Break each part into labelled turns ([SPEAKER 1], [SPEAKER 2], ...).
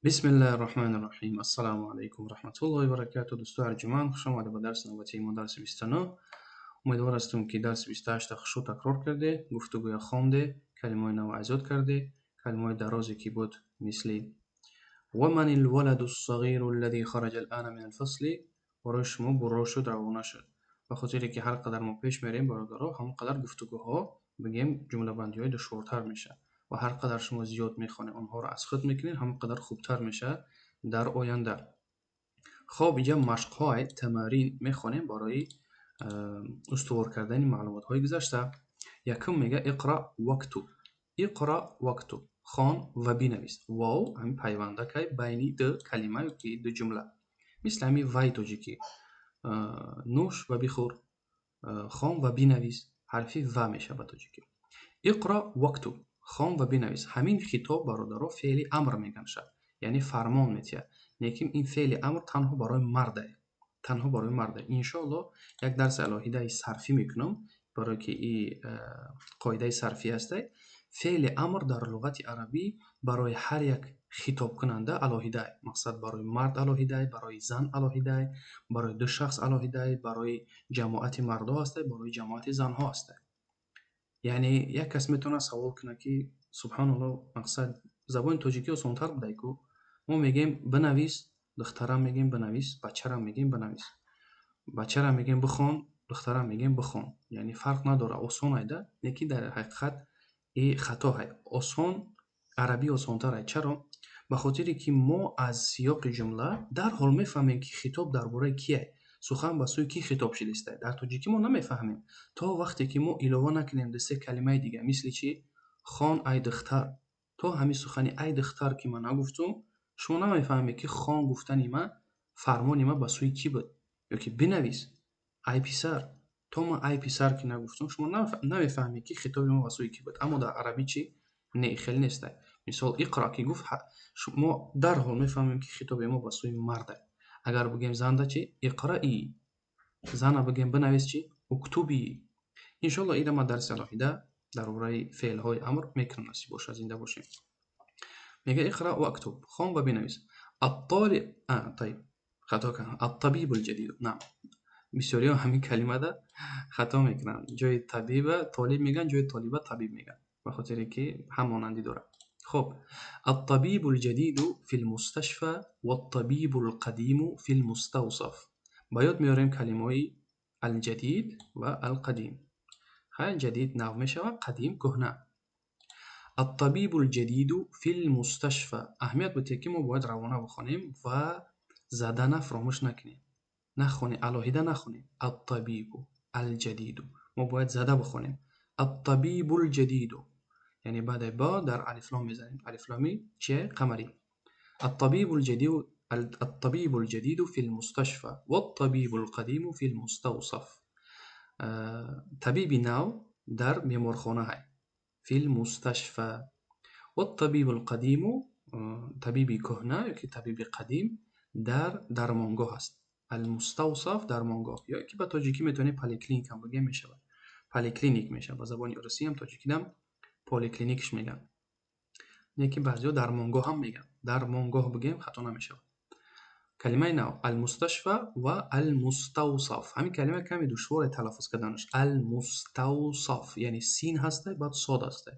[SPEAKER 1] Бисмиллаҳи рраҳмани рраҳим. Ассалому алайкум ва раҳматуллоҳи ва баракатуҳ. Дӯстои арҷуманд, хуш омадед ба дарси навбатии мо, дарси 29. Умедвор ҳастем, ки дарси 28-та хушрӯ такрор карде, гуфтугӯя хонде, калимаҳои нав азёд карде, калимаҳои дарозе, ки буд, мисли ومن الولد الصغير الذي خرج الآن من الفصل, барои шумо бурро шуд, равона шуд. Ба хотире ки ҳар қадар мо пеш мерем, бародаро, ҳамон қадар гуфтугӯҳо, бигем, ҷумлабандиҳои душвортар мешавад ва ҳар қадар шумо зиёд мехонед, онҳоро аз худ мекунед, ҳамон қадар хубтар мешавад дар оянда. Хоб, инҷа машқҳои تمارين мехонем барои устувор кардани маълумотҳои гузашта. Якум мега: اقرأ واكتب. اقرأ واكتب, хон ва бинавис. Вов ҳамин пайвандакай байни ду калима ёки ду ҷумла, мисли ҳамин вай тоҷикӣ: нӯш ва бихӯр, хон ва бинавис, ҳарфи ва мешавад ба тоҷикӣ. اقرأ واكتب, хон ва бинавис. Ҳамин хитоб, бародаро, феъли амр мегӯянд, яъне фармон метиҳад. Лекин ин феъли амр танҳо барои марде, танҳо барои марде. Иншоалло, як дарси алоҳидаи сарфӣ мекунам, барое ки и қоидаи сарфӣ ҳастай. Феъли амр дар луғати арабӣ барои ҳар як хитобкунанда алоҳидай. Мақсад, барои мард алоҳидай, барои зан алоҳидай, барои ду шахс алоҳидай, барои ҷамоати мардҳо ҳастай, барои ҷамоати занҳо ҳастай. Яъне як кас метавонад савол кунад, ки субҳаналло, мақсад, забони тоҷикӣ осонтар будай ку. Мо мегӯем бинавис, духтарам мегӯем бинавис, бачарам мегӯем бинавис, бачарам мегӯем бихон, духтарам мегӯем бихон, яъне фарқ надорад, осон айда. Лекин дар ҳақиқат и хато ҳай. Осон, арабӣ осонтар ай. Чаро? Ба хотире ки мо аз сиёқи ҷумла дарҳол мефаҳмем, ки хитоб дар бораи кие, сухан ба сӯи кӣ хитоб шудааст. Дар тоҷикӣ мо намефаҳмем, то вақте ки мо илова накунем ду се калимаи дига, мисли чӣ? Хон, ай духтар. То ҳамин сухани ай духтар ки ман нагуфтум, шумо намефаҳмед, ки хон гуфтани ман, фармони ман ба сӯи кӣ буд. Ё ки бинавис, ай писар. То ман ай писар ки нагуфтум, шумо намефаҳмед, ки хитоби мо ба сӯи кӣ буд. Аммо дар арабӣ чӣ? Не, хеле нестай. Мисол, اقرأ ки гуфт, мо дарҳол мефаҳмем, ки хитоби мо ба сӯи мард. Агар бигӯем занда чӣ? اقرئي. Зана бигӯем бинавис чӣ? اكتبي. Иншоалло, ира ман дарси алоҳида дар бораи феълҳои амр мекунам, насиб бошад, зинда бошем. Мега: اقرأ واكتب, хон ва бинавис. الطالب, طيب, хато кардам. الطبيب الجديد. نعم, бисёриҳо ҳамин калимада хато мекунанд, ҷои табиба толиб мегӯянд, ҷои толиба табиб мегӯянд, ба хотире ки ҳамонандӣ дорад. Хоб, الطبيب الجديد في المستشفى والطبيب القديم في المستوصف. Ба ёд меорем калимаҳои الجديد ва القديم. Хай, جديد нав мешавад, قديم кӯҳна. الطبيب الجديد في المستشفى. Аҳамият бидиҳед, ки мо бояд равона бихонем ва задана фаромӯш накунем, нахонем, алоҳида нахонем. الطبيب الجديد, мо бояд зада бихонем. الطبيب الجديد, яъне баъде ба дар алифлом мезанем, алифломи чие? Қамарӣ. الطبيب الجديد, الطبيب الجديد في المستشفى والطبيب القديم في المستوصف. Табиби нав дар беморхона ҳай, في المستشفى. والطبيب القديم, табиби кӯҳна ёки табиби қадим дар дармонгоҳ аст. المستوصف, дармонгоҳ, ё ки ба тоҷикӣ метавонем поликлиникам бигӯем, мешавад, поликлиник мешавад. Ба забони русиям, тоҷикидам поликлиникш мегӯянд, лекин баъзеҳо дармонгоҳ ҳам мегӯянд. Дармонгоҳ бигӯем, хато намешавад. Калимаи нав المستشفى ва المستوصف. Ҳамин калима каме душворе талаффуз карданаш. المستوصف, яъне син ҳастай, баъд сод ҳастай.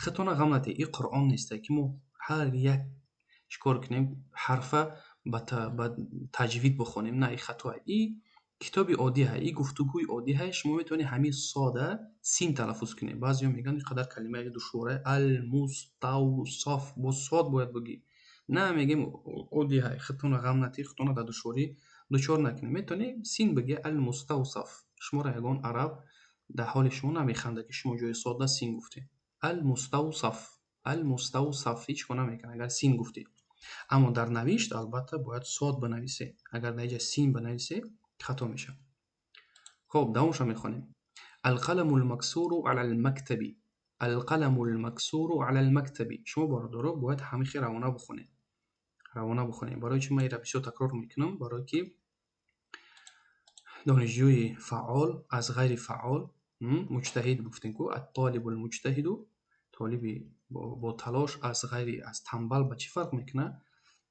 [SPEAKER 1] Хитона ғам натиҳед, ин Қуръон нестай, ки мо ҳар як чӣ кор кунем, ҳарфа ба таҷвид бихонем. На, ин хатоа. И китоби оддӣ ҳай, и гуфтугӯи оддӣ ҳай. Шумо метавонед ҳамин сода син талаффуз кунед. Баъзеҳо мегӯянд, ин қадар калимаи душвора, المستوصف, бо сод бояд бигӯӣ. На, мегӯем, оддӣ ҳай, худтонро ғам натиҳед, худтонро дар душворӣ дучор накунед. Метавонед син бигӯед, المستوصف. Шуморо ягон араб дар ҳоли шумо намехандад, ки шумо ҷои сода син гуфтед. المستوصف, المستوصف, ҳеҷ кор намекунад, агар син гуфтед. Аммо дар навишт, албатта, бояд сод бинависед. Агар дар инҷа син бинависед, хато мешавад. Хоб, давомша мехонем. القلم المكسور على المكتب. القلم المكسور على المكتب. Шумо, бародаро, бояд ҳамин хел равона бихонед, равона бихонед. Барои чӣ ман инро бисёр такрор мекунам? Барое ки донишҷӯи фаъол аз ғайри фаъол, муҷтаҳид гуфтем ку, الطالب المجتهد, толиби бо талош аз ғайри аз тамбал ба чӣ фарқ мекунад?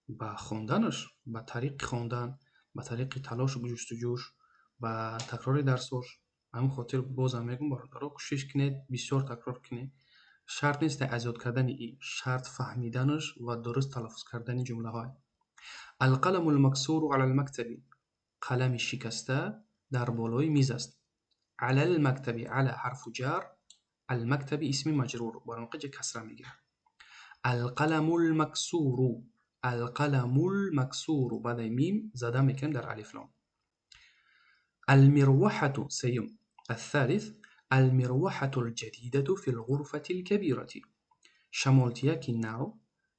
[SPEAKER 1] Ба хонданаш, ба тариқи хондан, ба тариқи талошу ҷустуҷӯш, ба такрори дарсош. Ба ҳамин хотир бозам мегӯм, бародаро, кӯшиш кунед, бисёр такрор кунед. Шарт нест аз ёд кардани и, шарт фаҳмиданаш ва дуруст талаффуз кардани ҷумлаҳо. Алқаламу лмаксуру ала лмактаби. Қалами шикаста дар болои миз аст. Ала лмактаби, ала ҳарфу ҷар, алмактаби исми маҷрур, бар он ҷа касра мегирад. Алқаламу лмаксуру, алқаламу лмаксуру, баъдаи мим зада мекунем дар алифлом. Алмирваҳату сеюм. الثالث المروحة الجديدة في الغرفة الكبيرة. Шамолтияки нав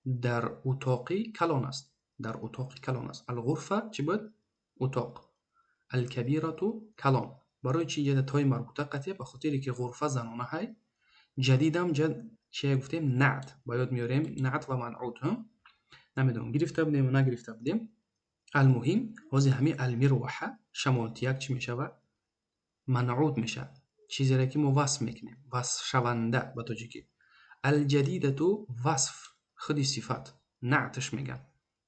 [SPEAKER 1] дар утоқи калон аст. Дар утоқи калон аст. Алғурфа чӣ буд? Утоқ. Алкабирату калон. Барои чӣ ҷада тои марбута қатъия? Ба хотире ки ғурфа занона ҳай. Ҷадидам ҷад чия гуфтем? Наът. Ба ёд меорем наът ва манъут. Намедонам гирифта будем ё нагирифта будем. Алмуҳим, ҳозир ҳамин алмирваҳа шамолтияк чӣ мешавад? Манъут мешавад. Чизере ки мо васф мекунем, васфшаванда ба тоҷикӣ. Алҷадидату васф, худи сифат, наъташ мегӯянд.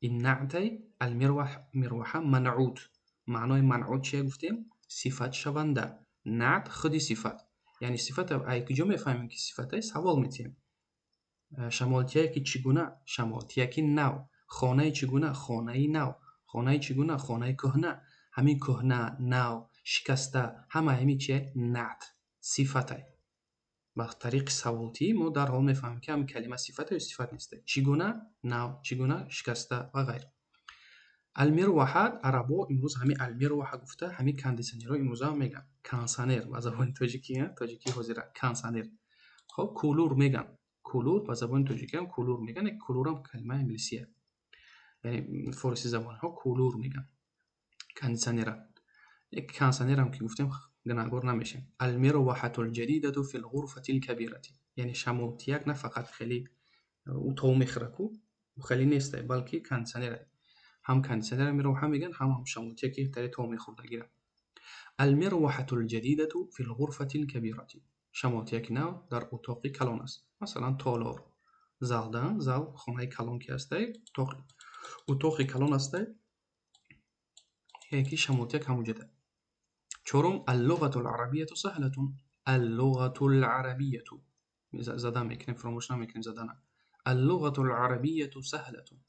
[SPEAKER 1] Ин наътай алмирваҳа манъут. Маънои манъут чия гуфтем? Сифатшаванда. Наът худи сифат. Яъне сифата ай куҷо мефаҳмем ки сифатай? Савол метиҳем. Шамолтияки чӣ гуна? Шамолтияки нав. Хонаи чӣ гуна? Хонаи нав. Хонаи чӣ гуна? Хонаи кӯҳна. Ҳамин кӯҳна, нав, шикаста, ҳама ҳамин чия? Наът, сифатай. Ба тариқи саволтӣ мо дарҳол мефаҳмем ки ҳамин калима сифата ё сифат нест. Чӣ гуна? Нав, чӣ гуна? Шикаста ва ғайра. Алмирваҳа арабо имрӯз ҳамин алмирваҳа гуфта ҳамин кондитсионерҳо имрӯза мегӯянд. Кансанер ба забони тоҷикӣ, тоҷикии ҳозира кансанер. Хоб, кулур мегӯянд. Кулур ба забони тоҷикӣ ҳам кулур мегӯянд, кулурам калимаи англисия. Яъне форсӣ забонҳо кулур мегӯянд. Кондитсионера. Як кансанерам ки гуфтем гунаҳгор намешем. Алмирваҳату лҷадидату фи лғурфати лкабирати. Яъне шамолтияк на фақат хеле ӯ тов мехӯрад ку, хеле нестай, балки кондитсионера. Ҳам кондитсионера мирваҳа мегӯянд, ҳам шамолтияке тари тов мехӯрдагира. Алмирваҳату лҷадидату фи лғурфати лкабирати. Шамолтияки нав дар утоқи калон аст. Масалан, толор. Залда, зал хонаи калон ки ҳастай, утоқи калон ҳастай, яке шамолтияк ҳамонҷода. Чорум, аллуғату ларабияту саҳлатун. Аллуғату ларабияту. Зада мекунем, фаромӯш намекунем задана. Аллуғату ларабияту саҳлатун.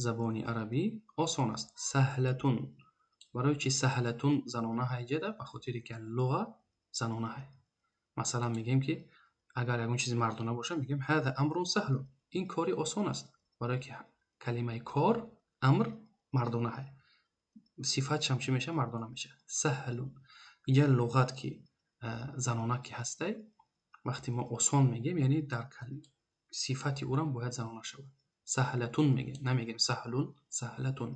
[SPEAKER 1] Забони арабӣ осон аст. Саҳлатун. Барои чӣ саҳлатун занона ҳайҷада? Ба хотире ки аллуға занона ҳай. Масалан мегӯем ки агар ягон чизи мардона боша, мегӯем ҳаза амрун саҳлун. Ин кори осон аст. Барои ки калимаи кор, амр мардона ҳай. Сифатшам чӣ мешавад? Мардона мешавад. Саҳлун. Инҷа луғат ки занона ки ҳастай, вақте мо осон мегӯем, яъне дар сифати ӯрам бояд занона шавад. Саҳлатун мегӯем, намегӯем саҳлун, саҳлатун.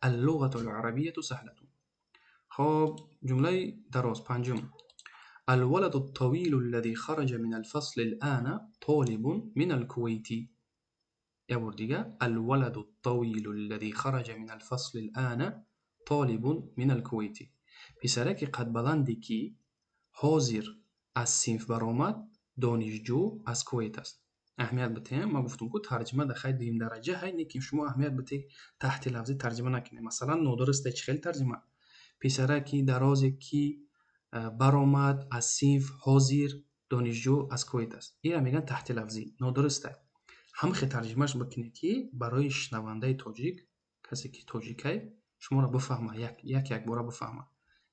[SPEAKER 1] Аллуғату ларабияту саҳлатун. Хоб, ҷумлаи дароз панҷум. الولد الطويل الذي خرج من الفصل الآن طالب من الكويت. یه بار دیگه. الولد الطويل الذي خرج من الفصل الآن طالب من الكويت. پسرک قد بلندی که ҳозир аз синф баромад, донишҷӯ аз Кувейт аст. Аҳамият битеҳем, ман гуфтам ку тарҷима дар хай дуюм дараҷа ҳай, не ки шумо аҳамият битеҳ, таҳти лафзӣ тарҷима накунед. Масалан, нодуруст чӣ хел тарҷима? Писараки дарозе ки баромад аз синф ҳозир донишҷӯ аз Кувейт аст. Инро мегӯянд таҳти лафзӣ. Нодуруст. Ҳамхе тарҷимааш бикунед ки барои шунавандаи тоҷик, касе ки тоҷикай, шуморо бифаҳма, як якбора бифаҳма.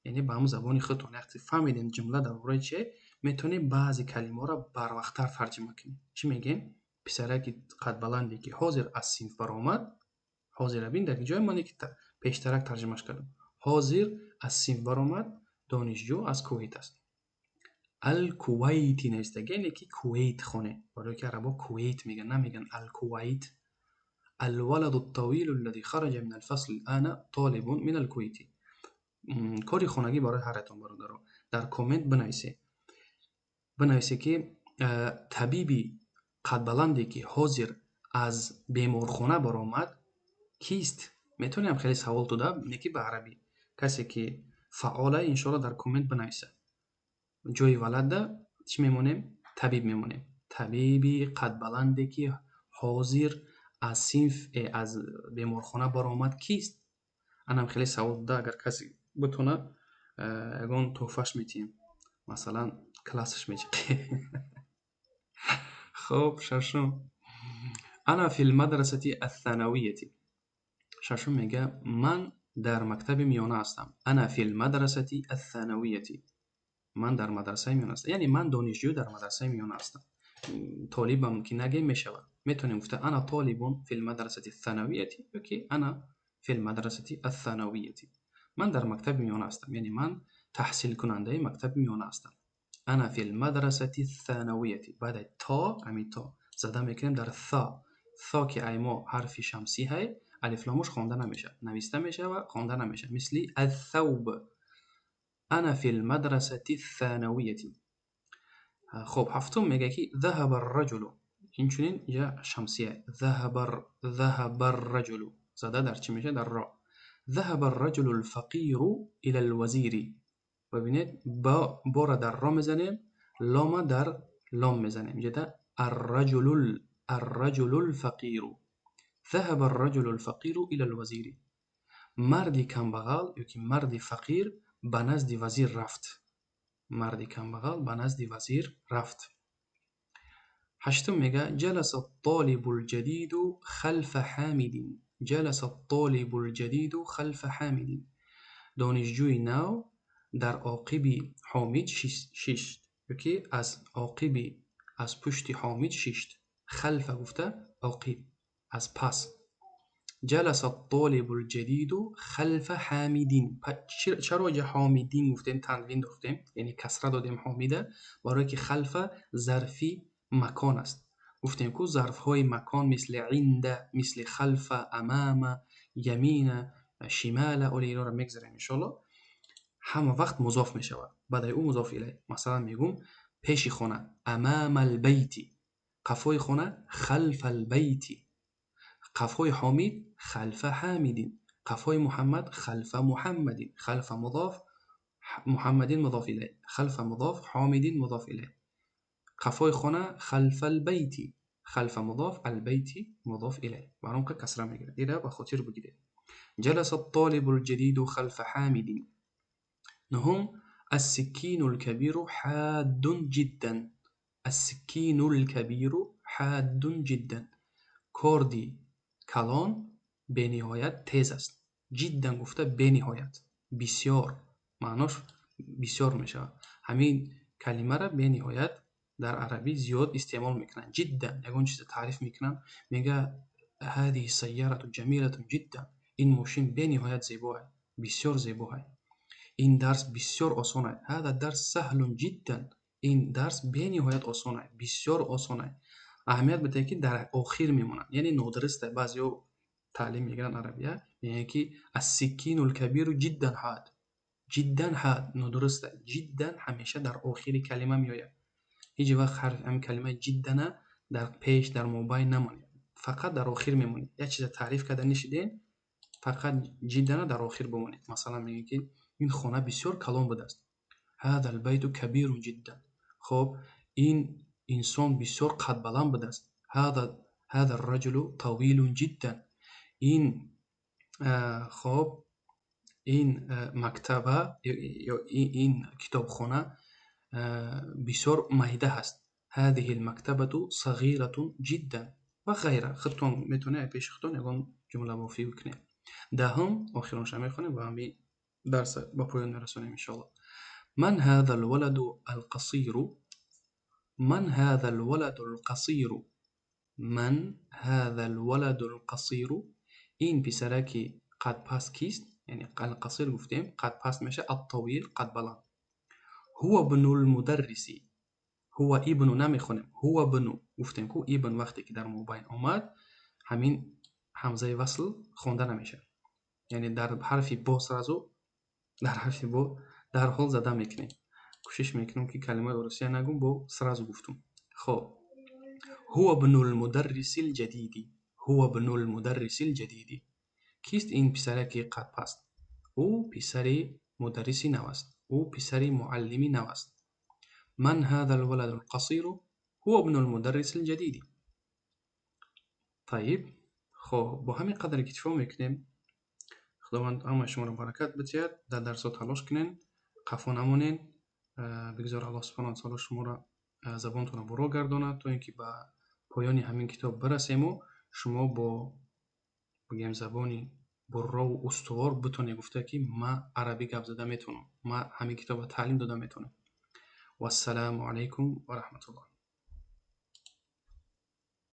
[SPEAKER 1] Яъне ба ҳамон забони худтон вақте фаҳмидем ҷумла дар бораи чие, метавонем баъзе калимаҳоро барвақттар тарҷима кунем. Чӣ мегӯем? Писараки қадбаланде ки ҳозир аз синф баромад, ҳозира бин дар ҷои мане ки пештарак тарҷимаш кардам. Ҳозир аз синф баромад, донишҷӯ аз Кувейт аст. Ал-Кувайти навистага, яъне ки Кувейт хоне. Барои ки арабо Кувейт мегӯянд, намегӯянд Ал-Кувайт. الولد الطويل الذي خرج من الفصل الآن طالب من الكويت. Кори хонагӣ барои ҳаратон, бародаро, дар коммент бинависед. Бинависед ки табиби қадбаланде ки ҳозир аз беморхона баромад кист? Метавонем хеле савол дода, не ки ба арабӣ. Касе ки фаъола, иншоалло дар коммент бинависад. Ҷои валада чӣ мемонем? Табиб мемонем. Табиби қадбаланде ки ҳозир Аз синф, аз беморхона баромад кист? Анам хеле савол буда, агар касе битона, ягон тӯҳфаш метиҳем, масалан, классаш мечиқем. Хоб, шашум: أنا في المدرسة الثانوية. Шашум мега: ман дар мактаби миёна ҳастам. أنا في المدرسة الثانوية. Ман дар мадрасаи миёна ҳастам, яъне ман донишҷӯ дар мадрасаи миёна ҳастам. Толибам ки нагем, мешавад. Метавонем гуфта: أنا طالب في المدرسة الثانوية ёки أنا في المدرسة الثانوية. Ман дар мактаби миёна ҳастам, яъне ман таҳсилкунандаи мактаби миёна ҳастам. أنا في المدرسة الثانوية. Баъд то, ҳамин то зада мекунем дар th. Th ки ай мо ҳарфи шамсӣ ҳай, алифломуш хонда намешавад, нависта мешавад, хонда намешавад, мисли الثوب. أنا في المدرسة الثانوية. Хоб, ҳафтум мега ки ذهب الرجل. Инчунин я шамсия. ذهب الرجل зада дар чӣ мешавад? Дар ро. ذهب الرجل الفقير إلى الوزير. Бибинед, бора дар ро мезанем, лома дар лом мезанем. Инҷода الرجل الفقير. ذهب الرجل الفقير إلى الوزير. Марди камбағал ёки марди фақир ба назди вазир рафт. Марди камбағал ба назди вазир рафт. Ҳаштум мега: جلس الطالب الجديد خلف حامد. جلس الطالب الجديد خلف حامد. Донишҷӯи нав дар оқиби Ҳомид шишт ёки аз оқиби, аз пушти Ҳомид шишт. خلف гуфта оқиб, аз пас. جلس الطالب الجديد خلف حامد. Чаро ҷа حامد гуфтем, танвин дохтем, яъне касра додем ҳомида? Барое ки خلف зарфи макон аст. Гуфтем ку, зарфҳои макон мисли عند, мисли خلف, أمام, يمين, شمال, оли инора мегзарем, иншоалло, ҳама вақт музоф мешавад, баъдаи ӯ مضاف إليه. Масалан, мегӯм: пеши хона أمام البيت, қафои хона خلف البيت, қафои Ҳомид خلف حامد, қафои Муҳаммад خلف محمد. خلف مضاف, محمد مضاف إليه, خلف مضاف, حامد مضاف إليه. قفای خانه خلف البيت, خلف مضاف, البيت مضاف إليه. برام که کسره میگیره. ایره به خاطر بگیره. جلس الطالب الجديد خلف حامد. نهم: السكين الكبير حاد جدا. السكين الكبير حاد جدا. Корди калон бениҳоят тез аст. جدا гуфта бениҳоят, бисёр, маънош бисёр мешавад. Ҳамин калимаро бениҳоят дар арабӣ зиёд истеъмол мекунанд. جدا ягон чиза таъриф мекунанд, мега: هذه السيارة جميلة جدا. Ин мошин бениҳоят зебоа, бисёр зебоа. Ин дарс бисёр осон аст. هذا الدرس سهل جدا. Ин дарс бениҳоят осон аст, бисёр осон аст. Аҳамият бидиҳед, ки дар охир мемонад, яъне нодуруст аст. Баъзеҳо таълим мегиранд арабия, мегӯянд ки السكين الكبير جدا حاد. جدا حاد нодуруст аст. جدا ҳамеша дар охири калима меояд. Ҳеҷ вақт ҳамин калимаи جدا на дар пеш, дар мобайн намонед, фақат дар охир мемонед. Як чиза таъриф карда нишидем, фақат جدا на дар охир бимонед. Масалан, мегӯем ки ин хона бисёр калон будааст. هذا البيت كبير جدا. Хоб, ин инсон бисёр қадбаланд будааст. هذا الرجل طويل جدا. Ин, хоб, ин мактаба ё ин китобхона бисёр майда ҳаст. هذه المكتبة صغيرة جدا ва ғайра. Худтон метавонед пеши худтон ягон ҷумлабофӣ бикунед. Даҳум, охиронша мехонем ва ҳамин дарса ба поён мерасонем, иншоалло. من هذا الولد القصير؟ من هذا الولد القصير؟ من هذا الولد القصير؟ Ин писараки қадпаст кист? Яъне القصير гуфтем, қадпаст меша الطويل, қадбаланд. هو ابن المدرس. هو ابن намехонем, هو ابن. Гуфтем ку, ابن вақте ки дар мобайн омад, ҳамин ҳамзаи васл хонда намешавад, яъне дар ҳарфи бо сразу, дар ҳарфи бо дарҳол зада мекунем. Кӯшиш мекунем, ки калимаи орусия нагум, бо сразу гуфтум. Хоб, هو ابن المدرس الجديد. هو ابن المدرس الجديد. Кист ин писараки қадпаст? Ӯ писари мударриси нав аст, ӯ писари муаллими нав аст. من هذا الولد القصير؟ هو ابن المدرس الجديد. طيب. Хоб, бо ҳамин қадр иктифо мекунем. Худованд ҳамаи шуморо баракат бидиҳад. Дар дарсҳо талош кунен, қафо намонен. Бигзор Аллоҳ субҳонаҳу ва таъоло шуморо забонтонро буро гардонад, то ин ки ба поёни ҳамин китоб бирасему шумо бо бигем забони буррову устувор битонед гуфта, ки ман арабӣ гап зада метавонам, ман ҳамин китобро таълим дода метавонам. Вассалому алайкум ва раҳматуллоҳ.